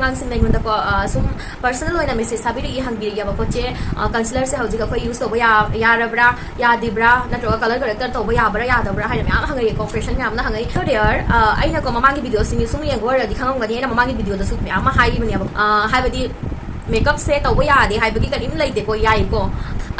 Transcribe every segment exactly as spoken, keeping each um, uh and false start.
ꯑꯉꯥꯡꯁꯤꯡꯅ ꯑꯩꯉꯣꯟꯗꯀꯣ, ꯑ, ꯁꯨꯝ personal ꯑꯣꯏꯅ message ꯊꯥꯕꯤꯔꯛꯏ, ꯍꯪꯕꯤꯔꯛꯑꯦꯕꯀꯣ, "ꯆꯦ, ꯑ, concealer ꯁꯦ ꯍꯧꯖꯤꯛ ꯑꯩꯈꯣꯏ use ꯇꯧꯕ ꯌꯥ-, ꯌꯥꯔꯕ꯭ꯔꯥ, ꯌꯥꯗ꯭ꯔꯤꯕ꯭ꯔꯥ, ꯅꯠꯇ꯭ꯔꯒ colour corrector ꯇꯧꯕ ꯌꯥꯕ꯭ꯔꯥ, ꯌꯥꯗꯕ꯭ꯔꯥ?" ꯍꯥꯏꯅ ꯃꯌꯥꯝ ꯍꯪꯉꯛꯑꯦꯀꯣ, question ꯃꯌꯥꯝꯅ ꯍꯪꯉꯛꯏ꯫ So there, ꯑ, ꯑꯩꯅꯀꯣ, ꯃꯃꯥꯡꯒꯤ video ꯁꯤꯡ ꯁꯨꯝ ꯌꯦꯡꯕ ꯑꯣꯏꯔꯗꯤ ꯈꯪꯉꯝꯒꯅꯤ, ꯑꯩꯅ ꯃꯃꯥꯡꯒꯤ video ꯗꯁꯨ ꯃꯌꯥꯝ ꯑꯃ ꯍꯥꯏꯈꯤꯕꯅꯦꯕ꯫ ꯑ, ꯍꯥꯏꯕꯗꯤ, makeup ꯁꯦ ꯇꯧꯕ ꯌꯥꯗꯦ ꯍꯥꯏꯕꯒꯤ ꯀꯔꯤꯝ ꯂꯩꯇꯦꯀꯣ, ꯌꯥꯏꯀꯣ꯫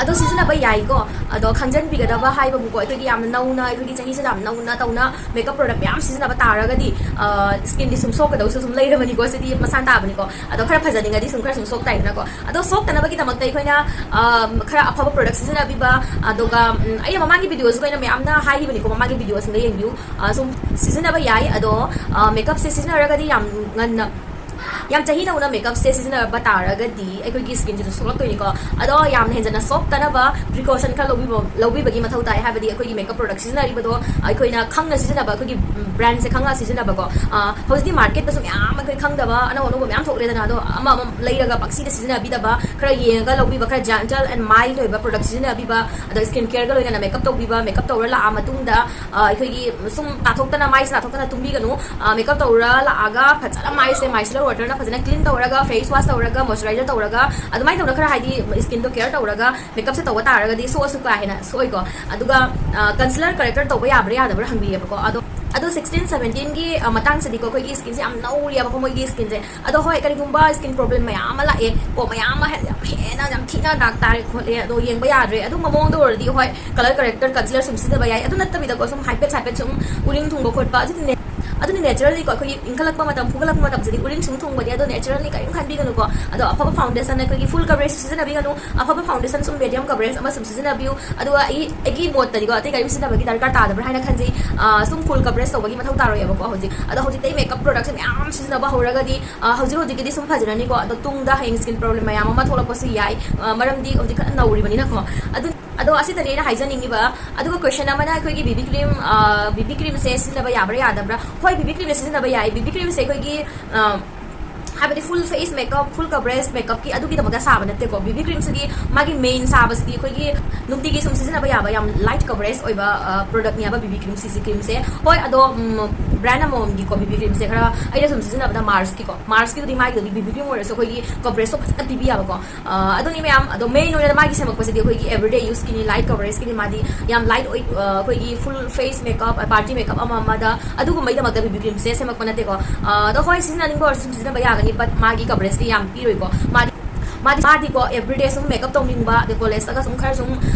ꯑꯗꯣ ꯁꯤꯖꯤꯟꯅꯕ ꯌꯥꯏꯀꯣ꯫ ꯑꯗꯣ ꯈꯪꯖꯟꯕꯤꯒꯗꯕ ꯍꯥꯏꯕꯕꯨꯀꯣ, ꯑꯩꯈꯣꯏꯒꯤ ꯌꯥꯝꯅ ꯅꯧꯅ, ꯑꯩꯈꯣꯏꯒꯤ ꯆꯍꯤꯁꯤꯗ ꯌꯥꯝ ꯅꯧꯅ ꯇꯧꯅ makeup product ꯃꯌꯥꯝ ꯁꯤꯖꯤꯟꯅꯕ ꯇꯥꯔꯒꯗꯤ, ꯑ, skin ꯗꯤ ꯁꯨꯝ ꯁꯣꯛꯀꯗꯧꯁꯨ ꯁꯨꯝ ꯂꯩꯔꯕꯅꯤꯀꯣ, ꯁꯤꯗꯤ ꯃꯁꯥꯅ ꯇꯥꯕꯅꯤꯀꯣ꯫ ꯑꯗꯣ ꯈꯔ ꯐꯖꯅꯤꯡꯉꯗꯤ ꯁꯨꯝ ꯈꯔ ꯁꯨꯝ ꯁꯣꯛ ꯇꯥꯏꯗꯅꯀꯣ꯫ ꯑꯗꯣ ꯁꯣꯛꯇꯅꯕꯒꯤꯗꯃꯛꯇ ꯑꯩꯈꯣꯏꯅ, ꯑ, ꯈꯔ ꯑꯐꯕ product ꯁꯤꯖꯤꯟꯅꯕꯤꯕ, ꯑꯗꯨꯒ, ꯎꯝ, ꯑꯩꯅ ꯃꯃꯥꯡꯒꯤ video ꯁꯨ ꯑꯩꯅ ꯃꯌꯥꯝꯅ ꯍꯥꯏꯈꯤꯕꯅꯤꯀꯣ, ꯃꯃꯥꯡꯒꯤ video ꯁꯤꯡꯗ ꯌꯦꯡꯕꯤꯌꯨ꯫ ꯑ, ꯁꯨꯝ ꯁꯤꯖꯤꯟꯅꯕ ꯌꯥꯏ꯫ ꯑꯗꯣ, ꯑ, makeup ꯁꯦ ꯁꯤꯖꯤꯟꯅꯔꯒꯗꯤ ꯌꯥꯝ ꯉꯟꯅ, ꯌꯥꯝ ꯆꯍꯤ ꯅꯧꯅ makeup ꯁꯦ ꯁꯤꯖꯤꯟꯅꯕ ꯇꯥꯔꯒꯗꯤ ꯑꯩꯈꯣꯏꯒꯤ skin ꯁꯤꯁꯨ ꯁꯣꯛꯂꯛꯇꯣꯏꯅꯤꯀꯣ꯫ ꯑꯗꯣ ꯌꯥꯝꯅ ꯍꯦꯟꯖꯟꯅ ꯁꯣꯛꯇꯅꯕ precaution ꯈꯔ ꯂꯧꯕꯤꯕ, ꯂꯧꯕꯤꯕꯒꯤ ꯃꯊꯧ ꯇꯥꯏ꯫ ꯍꯥꯏꯕꯗꯤ ꯑꯩꯈꯣꯏꯒꯤ makeup product ꯁꯤꯖꯤꯟꯅꯔꯤꯕꯗꯣ ꯑꯩꯈꯣꯏꯅ ꯈꯪꯅ ꯁꯤꯖꯤꯟꯅꯕ, ꯑꯩꯈꯣꯏꯒꯤ brand ꯁꯦ ꯈꯪꯉ ꯁꯤꯖꯤꯟꯅꯕꯀꯣ꯫ ꯑ, ꯍꯧꯖꯤꯛꯇꯤ market ꯇꯁꯨ ꯃꯌꯥꯝ ꯑꯩꯈꯣꯏ ꯈꯪꯗꯕ ꯑꯅꯧ ꯑꯅꯧꯕ ꯃꯌꯥꯝ ꯊꯣꯛꯂꯦꯗꯅ, ꯑꯗꯣ ꯑꯃ ꯑꯃ ꯂꯩꯔꯒ ꯄꯪꯁꯤꯗ ꯁꯤꯖꯤꯟꯅꯕꯤꯗꯕ, ꯈꯔ ꯌꯦꯡꯉꯒ ꯂꯧꯕꯤꯕ, ꯈꯔ gentle and mild ꯑꯣꯏꯕ product ꯁꯤꯖꯤꯟꯅꯕꯤꯕ, ꯑꯗ skin care ꯒ ꯂꯣꯏꯅꯅ makeup ꯇꯧꯕꯤꯕ, makeup ꯇꯧꯔ ꯂꯥꯛꯑ ꯃꯇꯨꯡꯗ, ꯑ, ꯑꯩꯈꯣꯏꯒꯤ ꯁꯨꯝ ꯇꯥꯊꯣꯛꯇꯅ, ꯃꯥꯏꯁꯦ ꯇꯥꯊꯣꯛꯇꯅ ꯇꯨꯝꯕꯤꯒꯅꯨ꯫ ꯑ, makeup ꯇꯧꯔ ꯂꯥꯛꯑꯒ ꯐꯖꯅ ꯃꯥꯏꯁꯦ micellar water ꯅ ꯐꯖꯅ clean ꯇꯧꯔꯒ, face wash ꯇꯧꯔꯒ, moisturizer ꯇꯧꯔꯒ, ꯑꯗꯨꯃꯥꯏꯅ ꯇꯧꯔꯒ ꯈꯔ ꯍꯥꯏꯗꯤ skin ꯗꯣ care ꯇꯧꯔꯒ makeup ꯁꯦ ꯇꯧꯕ ꯇꯥꯔꯒꯗꯤ ꯁꯣꯛꯑꯁꯨ ꯀꯥ ꯍꯦꯟꯅ ꯁꯣꯛꯑꯣꯏꯀꯣ꯫ ꯑꯗꯨꯒ, ꯑ, concealer corrector ꯇꯧꯕ ꯌꯥꯕ꯭ꯔꯥ ꯌꯥꯗꯕ꯭ꯔꯥ ꯍꯪꯕꯤꯌꯦꯕꯀꯣ꯫ ꯑꯗꯣ, ꯑꯗꯣ sixteen seventeen ꯒꯤ, ꯑ, ꯃꯇꯥꯡꯁꯤꯗꯤꯀꯣ, ꯑꯩꯈꯣꯏꯒꯤ skin ꯁꯦ ꯌꯥꯝ ꯅꯧꯔꯤꯑꯕꯀꯣ, ꯃꯣꯏꯒꯤ skin ꯁꯦ꯫ ꯑꯗꯣ ꯍꯣꯏ, ꯀꯔꯤꯒꯨꯝꯕ skin problem ꯃꯌꯥꯝ ꯑꯃ ꯂꯥꯛꯑꯦ ꯀꯣ, ꯃꯌꯥꯝ ꯑꯃ ꯍꯦ-, ꯌꯥꯝ ꯍꯦꯟꯅ ꯌꯥꯝ ꯊꯤꯅ dark ꯇꯥꯔꯦ ꯈꯣꯠꯂꯦ, ꯑꯗꯣ ꯌꯦꯡꯕ ꯌꯥꯗ꯭ꯔꯦ, ꯑꯗꯨꯝꯕ ꯃꯑꯣꯡꯗ ꯑꯣꯏꯔꯗꯤ ꯍꯣꯏ, color corrector, concealer ꯁꯨꯝ ꯁꯤꯖꯤꯟꯅꯕ ꯌꯥꯏ꯫ ꯑꯗꯨ ꯅꯠꯇꯕꯤꯗꯀꯣ, ꯁꯨꯝ ꯍꯥꯏꯐꯦꯠ ꯍꯥꯏꯐꯦꯠ ꯁꯨꯝ ꯎꯔꯤꯡ ꯊꯨꯡꯕ ꯈꯣꯠꯄ, ꯑꯗꯨꯗꯤꯅꯦ, ꯑꯗꯨꯗꯤ naturally ꯀꯣ, ꯑꯩꯈꯣꯏꯒꯤ ꯏꯟꯈꯠꯂꯛꯄ ꯃꯇꯝ, ꯐꯨꯒꯠꯂꯛꯄ ꯃꯇꯝꯁꯤꯗꯤ ꯎꯔꯤꯡ ꯁꯨꯝ ꯊꯨꯡꯕꯅꯦ꯫ ꯑꯗꯣ naturally ꯀꯔꯤꯝ ꯈꯟꯕꯤꯒꯅꯨꯀꯣ꯫ ꯑꯗꯣ ꯑꯐꯕ foundation, ꯑꯩꯈꯣꯏꯒꯤ full coverage ꯁꯤꯖꯤꯟꯅꯕꯤꯒꯅꯨ꯫ ꯑꯐꯕ foundation ꯁꯨꯝ medium coverage ꯑꯃ ꯁꯨꯝ ꯁꯤꯖꯤꯟꯅꯕꯤꯌꯨ꯫ ꯑꯗꯨꯒ ꯑꯩ, ꯑꯩꯒꯤ ꯃꯣꯠꯇꯗꯤꯀꯣ, ꯑꯇꯩ ꯀꯔꯤꯝ ꯁꯤꯖꯤꯟꯅꯕꯒꯤ ꯗꯔꯀꯥꯔ ꯇꯥꯗꯕ꯭ꯔꯥ ꯍꯥꯏꯅ ꯈꯟꯖꯩ꯫ ꯑ, ꯁꯨꯝ full coverage ꯇꯧꯕꯒꯤ ꯃꯊꯧ ꯇꯥꯔꯣꯏꯑꯕꯀꯣ ꯍꯧꯖꯤꯛ꯫ ꯑꯗꯣ ꯍꯧꯖꯤꯛꯇꯤ ꯑꯩ makeup product ꯁꯦ ꯃꯌꯥꯝ ꯁꯤꯖꯤꯟꯅꯕ ꯍꯧꯔꯒꯗꯤ, ꯑ, ꯍꯧꯖꯤꯛ ꯍꯧꯖꯤꯛꯀꯤꯗꯤ ꯁꯨꯝ ꯐꯖꯔꯅꯤꯀꯣ꯫ ꯑꯗꯣ ꯇꯨꯡꯗ ꯍꯌꯦꯡ skin problem ꯃꯌꯥꯝ ꯑꯃ ꯊꯣꯛꯂꯛꯄꯁꯨ ꯌꯥꯏ, ꯑ, ꯃꯔꯝꯗꯤ ꯍꯧꯖꯤꯛ ꯈꯔ ꯅꯧꯔꯤꯕꯅꯤꯅꯀꯣ꯫ ꯑꯗꯨ, ꯑꯗꯣ ꯑꯁꯤꯗꯅꯤ ꯑꯩꯅ ꯍꯥꯏꯖꯅꯤꯡꯉꯤꯕ꯫ ꯑꯗꯨꯒ question ꯑꯃꯅ ꯑꯩꯈꯣꯏꯒꯤ BB cream, ꯑ, BB cream ꯁꯦ ꯁꯤꯖꯤꯟꯅꯕ ꯌꯥꯕ꯭ꯔꯥ ꯌꯥꯗꯕ꯭ꯔꯥ? ꯍꯣꯏ, BB cream ꯁꯦ ꯁꯤꯖꯤꯟꯅꯕ ꯌꯥꯏ꯫ BB cream ꯁꯦ ꯑꯩꯈꯣꯏꯒꯤ, ꯑ, ꯍꯥꯏꯕꯗꯤ full face makeup, full coverage makeupꯀꯤ ꯑꯗꯨꯒꯤꯗꯃꯛꯇ ꯁꯥꯕ ꯅꯠꯇꯦꯀꯣ꯫ ꯕꯤ ꯕꯤ ꯀ꯭ꯔꯤꯝꯁꯤꯗꯤ ꯃꯥꯒꯤ main ꯁꯥꯕꯁꯤꯗꯤ ꯑꯩꯈꯣꯏꯒꯤ ꯅꯨꯡꯇꯤꯒꯤ ꯁꯨꯝ ꯁꯤꯖꯤꯟꯅꯕ ꯌꯥꯕ ꯌꯥꯝ light coverage ꯑꯣꯏꯕ ꯄ꯭ꯔꯗꯛꯅꯦꯕ ꯕꯤ ꯕꯤ ꯀ꯭ꯔꯤꯝ, ꯁꯤ ꯁꯤ ꯀ꯭ꯔꯤꯝꯁꯦ꯫ ꯍꯣꯏ, ꯑꯗꯣ ꯕ꯭ꯔꯥꯟ ꯑꯃꯃꯝꯒꯤꯀꯣ ꯕꯤ ꯕꯤ ꯀ꯭ꯔꯤꯝꯁꯦ ꯈꯔ ꯑꯩꯅ ꯁꯨꯝ ꯁꯤꯖꯤꯟꯅꯕꯗ ꯃꯥꯔꯁꯀꯤꯀꯣ, ꯃꯥꯔꯁꯀꯤꯗꯨꯗꯤ ꯃꯥꯒꯤꯗꯨꯗꯤ ꯕꯤ ꯕꯤ ꯀ꯭ꯔꯤꯝ ꯑꯣꯏꯔꯁꯨ ꯑꯩꯈꯣꯏꯒꯤ coverage ꯇꯣ ꯐꯖꯅ ꯄꯤꯕꯤ ꯌꯥꯕꯀꯣ꯫ ꯑꯗꯨꯅꯤ ꯃꯌꯥꯝ꯫ ꯑꯗꯣ main ꯑꯣꯏꯅ ꯃꯥꯒꯤ ꯁꯦꯝꯃꯛꯄꯁꯤꯗꯤ ꯑꯩꯈꯣꯏꯒꯤ everyday useꯀꯤꯅꯤ, light coverageꯀꯤꯅꯤ꯫ ꯃꯥꯗꯤ ꯌꯥꯝ light ꯑꯣꯏ, ꯑꯩꯈꯣꯏꯒꯤ full face makeup, party makeup ꯑꯃ ꯑꯃꯗ ꯑꯗꯨꯒꯨꯝꯕꯩꯗꯃꯛꯇ ꯕꯤ ꯕꯤ ꯀ꯭ꯔꯤꯝꯁꯦ ꯁꯦꯝꯃꯛꯄ ꯅꯠꯇꯦꯀꯣ꯫ ꯑꯗꯣ ꯍꯣꯏ, ꯁꯤꯖꯤꯟꯅꯅꯤꯡꯕ ꯑꯣꯏꯔꯁꯨ ꯁꯨꯝ ꯁꯤꯖꯤꯟꯅꯕ ꯌꯥꯒꯅꯤ, but ꯃꯥꯒꯤ coverageꯇꯤ ꯌꯥꯝ ꯄꯤꯔꯣꯏꯀꯣ꯫ ꯃꯥꯗꯤ ꯃꯥꯗꯤ ꯃꯥꯗꯤꯀꯣ everyday ꯁꯨꯝ makeup ꯇꯧꯅꯤꯡꯕ, ꯑꯗꯩ collegeꯇꯒ ꯁꯨꯝ ꯈꯔ ꯁꯨꯝ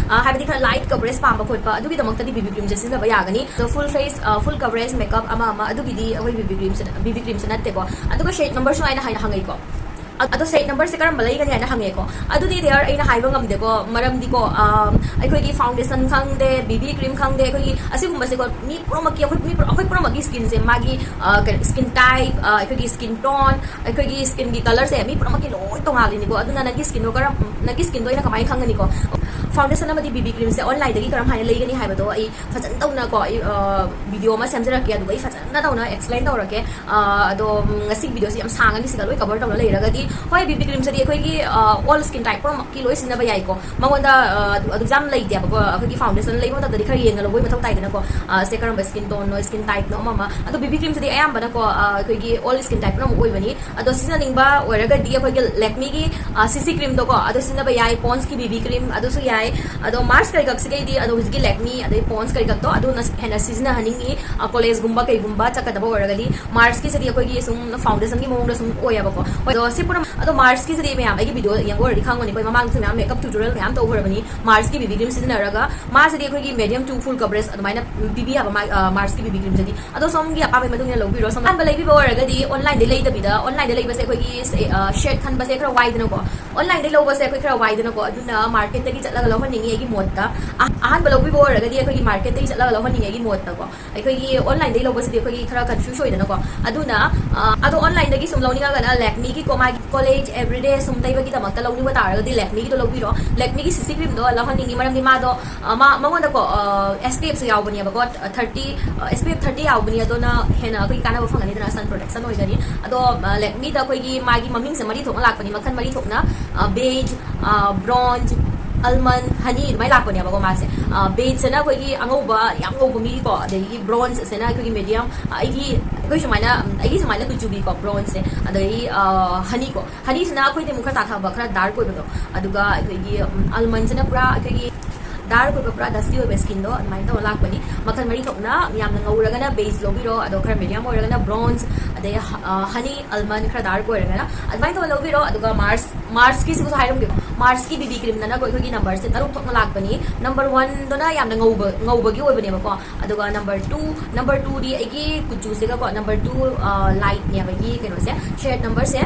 ꯍꯥꯏꯕꯗꯤ ꯈꯔ light coverage ꯄꯥꯝꯕ ꯈꯣꯠꯄ, ꯑꯗꯨꯒꯤꯗꯃꯛꯇꯗꯤ ꯕꯤ ꯕꯤ ꯀ꯭ꯔꯤꯝꯁꯦ ꯁꯤꯖꯤꯟꯅꯕ ꯌꯥꯒꯅꯤ꯫ ꯑꯗꯣ full face, full coverage makeup ꯑꯃ ꯑꯃ ꯑꯗꯨꯒꯤꯗꯤ ꯑꯩꯈꯣꯏ ꯕꯤ ꯕꯤ ꯀ꯭ꯔꯤꯝꯁꯦ, ꯕꯤ ꯕꯤ ꯀ꯭ꯔꯤꯝꯁꯦ ꯅꯠꯇꯦꯀꯣ꯫ ꯑꯗꯨꯒ shade numberꯁꯨ ꯑꯩꯅ ꯍꯥꯏꯅ ꯍꯪꯉꯛꯏꯀꯣ꯫ ꯑꯗꯣ shade numberꯁꯦ ꯀꯔꯝꯕ ꯂꯩꯒꯅꯤ ꯍꯥꯏꯅ ꯍꯪꯉꯦꯀꯣ꯫ ꯑꯗꯨꯗꯤ dear, ꯑꯩꯅ ꯍꯥꯏꯕ ꯉꯝꯗꯦꯀꯣ꯫ ꯃꯔꯝꯗꯤꯀꯣ, ꯑꯩꯈꯣꯏꯒꯤ foundation ꯈꯪꯗꯦ, ꯕꯤ ꯕꯤ ꯀ꯭ꯔꯤꯝ ꯈꯪꯗꯦ, ꯑꯩꯈꯣꯏꯒꯤ ꯑꯁꯤꯒꯨꯝꯕꯁꯦꯀꯣ, ꯃꯤ ꯄꯨꯝꯅꯃꯛꯀꯤ, ꯑꯩꯈꯣꯏ ꯃꯤ ꯄꯨ-, ꯑꯩꯈꯣꯏ ꯄꯨꯝꯅꯃꯛꯀꯤ skinꯁꯦ ꯃꯥꯒꯤ ꯀꯩꯅꯣ, skin type, ꯑꯩꯈꯣꯏꯒꯤ skin tone, ꯑꯩꯈꯣꯏꯒꯤ skinꯒꯤ colourꯁꯦ ꯃꯤ ꯄꯨꯝꯅꯃꯛꯀꯤ ꯂꯣꯏ ꯇꯣꯉꯥꯜꯂꯤꯅꯤꯀꯣ꯫ ꯑꯗꯨꯅ ꯅꯪꯒꯤ skinꯗꯣ ꯀꯔꯝ ꯅꯪꯒꯤ skinꯗꯣ ꯑꯩꯅ ꯀꯃꯥꯏꯅ ꯈꯪꯒꯅꯤꯀꯣ? Foundation ꯑꯃꯗꯤ ꯕꯤ ꯕꯤ ꯀ꯭ꯔꯤꯝꯁꯦ onlineꯗꯒꯤ ꯀꯔꯝ ꯍꯥꯏꯅ ꯂꯩꯒꯅꯤ ꯍꯥꯏꯕꯗꯣ ꯑꯩ ꯐꯖꯅ ꯇꯧꯅꯀꯣ, ꯑꯩ video ꯑꯃ ꯁꯦꯝꯖꯔꯛꯀꯦ, ꯑꯗꯨꯒ ꯑꯩ ꯐꯖꯅ ꯇꯧꯅ explain ꯇꯧꯔꯛꯀꯦ꯫ ꯑꯗꯣ ꯉꯁꯤꯒꯤ videoꯁꯦ ꯌꯥꯝ ꯁꯥꯡꯉꯅꯤ, ꯁꯤꯗ ꯂꯣꯏ cover ꯇꯧꯅ ꯂꯩꯔꯒꯗꯤ꯫ ꯍꯣꯏ, ꯕꯤ ꯕꯤ ꯀ꯭ꯔꯤꯝꯁꯤꯗꯤ ꯑꯩꯈꯣꯏꯒꯤ all skin type ꯄꯨꯝꯅꯃꯛꯀꯤ ꯂꯣꯏ ꯁꯤꯖꯤꯟꯅꯕ ꯌꯥꯏꯀꯣ꯫ ꯃꯉꯣꯟꯗ ꯑꯗꯨ ꯑꯗꯨ ꯌꯥꯝ ꯂꯩꯇꯦꯕꯀꯣ꯫ ꯑꯩꯈꯣꯏꯒꯤ foundation ꯂꯩꯕ ꯃꯇꯝꯗꯗꯤ ꯈꯔ ꯌꯦꯡꯉ ꯂꯧꯕꯒꯤ ꯃꯊꯧ ꯇꯥꯏꯗꯅꯀꯣ꯫ ꯁꯦ ꯀꯔꯝꯕ skin toneꯅꯣ, skin typeꯅꯣ, ꯑꯃ ꯑꯃ꯫ ꯑꯗꯣ ꯕꯤ ꯕꯤ ꯀ꯭ꯔꯤꯝꯁꯤꯗꯤ ꯑꯌꯥꯝꯕꯅꯀꯣ, ꯑꯩꯈꯣꯏꯒꯤ all skin type ꯄꯨꯝꯅꯃꯛ ꯑꯣꯏꯕꯅꯤ꯫ ꯑꯗꯣ ꯁꯤꯖꯤꯟꯅꯅꯤꯡꯕ ꯑꯣꯏꯔꯒꯗꯤ ꯑꯩꯈꯣꯏꯒꯤ Lakmeꯒꯤ ꯁꯤ ꯁꯤ ꯀ꯭ꯔꯤꯝꯗꯣꯀꯣ, ꯑꯗꯨ ꯁꯤꯖꯤꯟꯅꯕ ꯌꯥꯏ, Pondsꯀꯤ ꯕꯤ ꯕꯤ ꯀ꯭ꯔꯤꯝ ꯑꯗꯨꯁꯨ ꯌꯥꯏ꯫ ꯑꯗꯣ Mars ꯀꯩꯀꯛꯁꯤꯗꯩꯗꯤ, ꯑꯗꯣ ꯍꯧꯖꯤꯛꯀꯤ Lakme ꯑꯗꯩ Ponds ꯀꯩꯀꯛꯇꯣ ꯑꯗꯨꯅ ꯍꯦꯟꯅ ꯁꯤꯖꯤꯟꯅꯍꯟꯅꯤꯡꯉꯤ꯫ Collegeꯒꯨꯝꯕ ꯀꯩꯒꯨꯝꯕ ꯆꯠꯀꯗꯕ ꯑꯣꯏꯔꯒꯗꯤ꯫ Marsꯀꯤꯁꯤꯗꯤ ꯑꯩꯈꯣꯏꯒꯤ ꯁꯨꯝ foundationꯒꯤ ꯃꯑꯣꯡꯗ ꯁꯨꯝ ꯑꯣꯏꯌꯦꯕꯀꯣ꯫ ꯑꯗꯣ ꯁꯤ ꯄꯨꯝꯅꯃꯛ, ꯑꯗꯣ Marsꯀꯤꯁꯤꯗꯤ ꯃꯌꯥꯝ ꯑꯩꯒꯤ video ꯌꯦꯡꯕ ꯑꯣꯏꯔꯗꯤ ꯈꯪꯉꯅꯤ, ꯑꯩꯈꯣꯏ ꯃꯃꯥꯡꯗꯁꯨ ꯃꯌꯥꯝ makeup tutorial ꯃꯌꯥꯝ ꯇꯧꯈ꯭ꯔꯕꯅꯤ Marsꯀꯤ ꯕꯤ ꯕꯤ ꯀ꯭ꯔꯤꯝ ꯁꯤꯖꯤꯟꯅꯔꯒ꯫ ꯃꯥꯁꯤꯗꯤ ꯑꯩꯈꯣꯏꯒꯤ medium to full coverage ꯑꯗꯨꯃꯥꯏꯅ ꯄꯤꯕꯤ ꯌꯥꯕ ꯃꯥ-, ꯑ, Marsꯀꯤ ꯕꯤ ꯕꯤ ꯀ꯭ꯔꯤꯝꯁꯤꯗꯤ꯫ ꯑꯗꯣ ꯁꯣꯝꯒꯤ ꯑꯄꯥꯝꯕꯒꯤ ꯃꯇꯨꯡ ꯏꯟꯅ ꯂꯧꯕꯤꯔꯣ꯫ ꯁꯣꯝ ꯑꯍꯥꯟꯕ ꯂꯩꯕꯤꯕ ꯑꯣꯏꯔꯒꯗꯤ onlineꯗ ꯂꯩꯗꯕꯤꯗ, onlineꯗ ꯂꯩꯕꯁꯦ ꯑꯩꯈꯣꯏꯒꯤ ꯁꯦ-, ꯑ, shade ꯈꯟꯕꯁꯦ ꯈꯔ ꯋꯥꯏꯗꯅꯀꯣ꯫ ꯑꯣꯟꯂꯥꯏꯟꯗꯩ ꯂꯧꯕꯁꯦ ꯑꯩꯈꯣꯏ ꯈꯔ ꯋꯥꯏꯗꯅꯀꯣ, ꯑꯗꯨꯅ ꯃꯥꯔꯀꯦꯠꯇꯒꯤ ꯆꯠꯂꯒ ꯂꯧꯍꯟꯅꯤꯡꯉꯤ ꯑꯩꯒꯤ ꯃꯣꯠꯇ꯫ ꯑꯍꯥꯟꯕ ꯂꯧꯕꯤꯕ ꯑꯣꯏꯔꯒꯗꯤ ꯑꯩꯈꯣꯏꯒꯤ ꯃꯥꯔꯀꯦꯠꯇꯒꯤ ꯆꯠꯂꯒ ꯂꯧꯍꯟꯅꯤꯡꯉꯤ ꯑꯩꯒꯤ ꯃꯣꯠꯇꯀꯣ꯫ ꯑꯩꯈꯣꯏꯒꯤ ꯑꯣꯟꯂꯥꯏꯟꯗꯒꯤ ꯂꯧꯕꯁꯤꯗꯤ ꯑꯩꯈꯣꯏꯒꯤ ꯈꯔ ꯀꯟꯐ꯭ꯌꯨꯁ ꯑꯣꯏꯗꯅꯀꯣ꯫ ꯑꯗꯨꯅ ꯑꯗꯣ ꯑꯣꯟꯂꯥꯏꯟꯗꯒꯤ ꯁꯨꯝ ꯂꯧꯅꯤꯡꯉꯒꯅ ꯂꯦꯛꯃꯤꯒꯤꯀꯣ, ꯃꯥꯒꯤ ꯀꯣꯂꯦꯖ ꯑꯦꯕ꯭ꯔꯤꯗꯦ ꯁꯨꯝ ꯇꯩꯕꯒꯤꯗꯃꯛꯇ ꯂꯧꯅꯤꯡꯕ ꯇꯥꯔꯒꯗꯤ ꯂꯦꯛꯃꯤꯒꯤꯗꯣ ꯂꯧꯕꯤꯔꯣ꯫ ꯂꯦꯛꯃꯤꯒꯤ ꯁꯤꯁꯤ ꯀ꯭ꯔꯤꯝꯗꯣ ꯂꯧꯍꯟꯅꯤꯡꯉꯤ, ꯃꯔꯝꯗꯤ ꯃꯥꯗꯣ ꯃꯉꯣꯟꯗꯀꯣ ꯑꯦꯁ ꯄꯤ ꯑꯦꯐꯁꯨ ꯌꯥꯎꯕꯅꯦꯕꯀꯣ꯫ Thirty S P F thirty ꯌꯥꯎꯕꯅꯤ, ꯑꯗꯨꯅ ꯍꯦꯟꯅ ꯑꯩꯈꯣꯏꯒꯤ ꯀꯥꯟꯅꯕ ꯐꯪꯒꯅꯤꯗꯅ, ꯁꯟ ꯄ꯭ꯔꯣꯇꯦꯛꯁꯟ ꯑꯣꯏꯒꯅꯤ꯫ ꯑꯗꯣ ꯂꯦꯛꯃꯤꯗ ꯑꯩꯈꯣꯏꯒꯤ ꯃꯥꯒꯤ ꯃꯃꯤꯡꯁꯦ ꯃꯔꯤ ꯊꯣꯛꯅ ꯂꯥꯛꯄꯅꯤ, ꯃꯈꯜ ꯃꯔꯤ ꯊꯣꯛꯅ: ꯕꯦꯖ, ꯕ꯭ꯔꯣꯟꯖ, ꯑꯜꯃꯟ, ꯍꯅꯤ ꯑꯗꯨꯃꯥꯏꯅ ꯂꯥꯛꯄꯅꯦꯕꯀꯣ꯫ ꯃꯥꯁꯦ ꯕꯦꯖꯁꯤꯅ ꯑꯩꯈꯣꯏꯒꯤ ꯑꯉꯧꯕ, ꯌꯥꯝ ꯉꯧꯕ ꯃꯤꯀꯣ, ꯑꯗꯒꯤ ꯕ꯭ꯔꯣꯟꯖꯁꯤꯅ ꯑꯩꯈꯣꯏꯒꯤ ꯃꯦꯗꯤꯌꯝ, ꯑꯩꯒꯤ ꯑꯩꯈꯣꯏ ꯁꯨꯃꯥꯏꯅ ꯑꯩꯒꯤ ꯁꯨꯃꯥꯏꯅ ꯀꯨꯆꯨꯒꯤꯀꯣ ꯕ꯭ꯔꯣꯟꯖꯁꯦ꯫ ꯑꯗꯒꯤ ꯍꯅꯤꯀꯣ, ꯍꯅꯤꯁꯤꯅ ꯑꯩꯈꯣꯏꯗꯤ ꯑꯃꯨꯛ ꯈꯔ ꯇꯥꯊꯕ, ꯈꯔ ꯗꯥꯔꯛ ꯑꯣꯏꯕꯗꯣ꯫ ꯑꯗꯨꯒ ꯑꯩꯈꯣꯏꯒꯤ ꯑꯜꯃꯟꯁꯤꯅ ꯄꯨꯔꯥ ꯑꯩꯈꯣꯏꯒꯤ ꯗꯥꯔꯛ ꯑꯣꯏꯕ, ꯄꯨꯔꯥ ꯗꯁꯇꯤ ꯑꯣꯏꯕ ꯁ꯭ꯀꯤꯟꯗꯣ ꯑꯗꯨꯃꯥꯏꯅ ꯇꯧꯔ ꯂꯥꯛꯄꯅꯤ꯫ ꯃꯈꯜ ꯃꯔꯤ ꯊꯣꯛꯅ, ꯌꯥꯝꯅ ꯉꯧꯔꯒꯅ ꯕꯦꯖ ꯂꯧꯕꯤꯔꯣ, ꯑꯗꯣ ꯈꯔ ꯃꯦꯗꯤꯌꯝ ꯑꯣꯏꯔꯒꯅ ꯕ꯭ꯔꯣꯟꯖ, ꯑꯗꯩ ꯍꯅꯤ, ꯑꯜꯃꯟ ꯈꯔ ꯗꯥꯔꯛ ꯑꯣꯏꯔꯒꯅ ꯑꯗꯨꯃꯥꯏꯅ ꯇꯧꯔ ꯂꯧꯕꯤꯔꯣ꯫ ꯑꯗꯨꯒ ꯃꯥꯔꯁ ꯃꯥꯔꯁꯀꯤꯁꯤꯁꯨ ꯍꯥꯏꯔꯝꯒꯦꯀꯣ꯫ ꯃꯥꯔꯁꯀꯤ ꯕꯤꯕꯤ ꯀ꯭ꯔꯤꯝꯗꯅꯀꯣ ꯑꯩꯈꯣꯏꯒꯤ ꯅꯝꯕꯔꯁꯦ ꯇꯔꯨꯛ ꯊꯣꯛꯅ ꯂꯥꯛꯄꯅꯤ꯫ ꯅꯝꯕꯔ ꯋꯥꯟꯗꯨꯅ ꯌꯥꯝꯅ ꯉꯧꯕ, ꯉꯧꯕꯒꯤ ꯑꯣꯏꯕꯅꯦꯕꯀꯣ꯫ ꯑꯗꯨꯒ ꯅꯝꯕꯔ ꯇꯨ, ꯅꯝꯕꯔ ꯇꯨꯗꯤ ꯑꯩꯒꯤ ꯀꯨꯆꯨꯁꯤꯒꯀꯣ, ꯅꯝꯕꯔ ꯇꯨ ꯂꯥꯏꯠꯅꯦꯕ ꯑꯩꯒꯤ ꯀꯩꯅꯣꯁꯦ, ꯁꯦꯠ ꯅꯝꯕꯔꯁꯦ꯫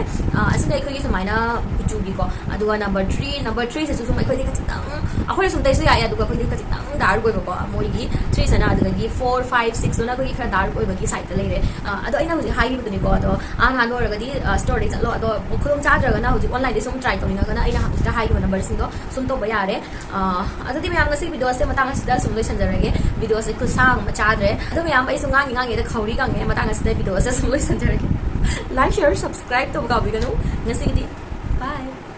ꯑꯁꯤꯅ ꯑꯩꯈꯣꯏꯒꯤ ꯁꯨꯃꯥꯏꯅ ꯀꯨꯆꯨꯒꯤꯀꯣ꯫ ꯑꯗꯨꯒ ꯅꯝꯕꯔ ꯊ꯭ꯔꯤ, ꯅꯝꯕꯔ ꯊ꯭ꯔꯤꯁꯤꯁꯨ ꯁꯨꯝ ꯑꯩꯈꯣꯏꯗꯤ ꯈꯖꯤꯛꯇꯪ, ꯑꯩꯈꯣꯏꯅ ꯁꯨꯝ ꯇꯩꯁꯨ ꯌꯥꯏ, ꯑꯗꯨꯒ ꯑꯩꯈꯣꯏꯗꯤ ꯈꯖꯤꯛꯇꯪ ꯗꯥꯔꯛ ꯑꯣꯏꯕꯀꯣ ꯃꯣꯏꯒꯤ ꯊ꯭ꯔꯤꯁꯤꯅ꯫ ꯑꯗꯨꯗꯒꯤ ꯐꯣꯔ, ꯐꯥꯏꯚ, ꯁꯤꯛꯁꯇꯨꯅ ꯑꯩꯈꯣꯏꯒꯤ ꯈꯔ ꯗꯥꯔꯛ ꯑꯣꯏꯕꯒꯤ ꯁꯥꯏꯠꯇ ꯂꯩꯔꯦ꯫ ꯑꯗꯣ ꯑꯩꯅ ꯍꯧꯖꯤꯛ ꯍꯥꯏꯈꯤꯕꯗꯨꯅꯤꯀꯣ, ꯑꯗꯣ ꯑꯍꯥꯟꯕ ꯑꯣꯏꯔꯒꯗꯤ ꯁ꯭ꯇꯣꯔꯗꯒꯤ ꯆꯠꯂꯣ꯫ ꯑꯗꯣ ꯈꯨꯗꯣꯡ ꯆꯥꯗ꯭ꯔꯒꯅ ꯍꯧꯖꯤꯛ ꯑꯣꯟꯂꯥꯏꯟꯗꯒꯤ ꯁꯨꯝ ꯇ꯭ꯔꯥꯏ ꯇꯧꯅꯤꯡꯉꯒꯅ ꯑꯩꯅ ꯍꯧꯖꯤꯛꯇ ꯍꯥꯏꯈꯤꯕ ꯅꯝꯕꯔꯁꯤꯡꯗꯣ ꯁꯨꯝ ꯇꯧꯕ ꯌꯥꯔꯦ꯫ ꯑꯗꯨꯗꯤ ꯃꯌꯥꯝ, ꯉꯁꯤ ꯚꯤꯗꯤꯑꯣꯁꯦ ꯃꯇꯥꯡ ꯑꯁꯤꯗ ꯁꯨꯝ ꯂꯣꯏꯁꯟꯖꯔꯒꯦ꯫ ꯚꯤꯗꯤꯑꯣꯁꯦ ꯈꯨꯠꯁꯥꯡ ꯑꯃ ꯆꯥꯗ꯭ꯔꯦ꯫ ꯑꯗꯣ ꯃꯌꯥꯝ, ꯑꯩꯁꯨ ꯉꯥꯡꯉꯤ ꯉꯥꯡꯉꯤꯗ ꯈꯧꯔꯤ ꯀꯪꯉꯦ꯫ ꯃꯇꯥꯡ ꯑꯁꯤꯗ ꯚꯤꯗꯤꯑꯣꯁꯦ ꯁꯨꯝ ꯂꯣꯏꯁꯟꯖꯔꯒꯦ꯫ Like, share, subscribe ꯇꯧꯕ ꯀꯥꯎꯕꯤꯒꯅꯨ꯫ ꯉꯁꯤꯒꯤꯗꯤ bye꯫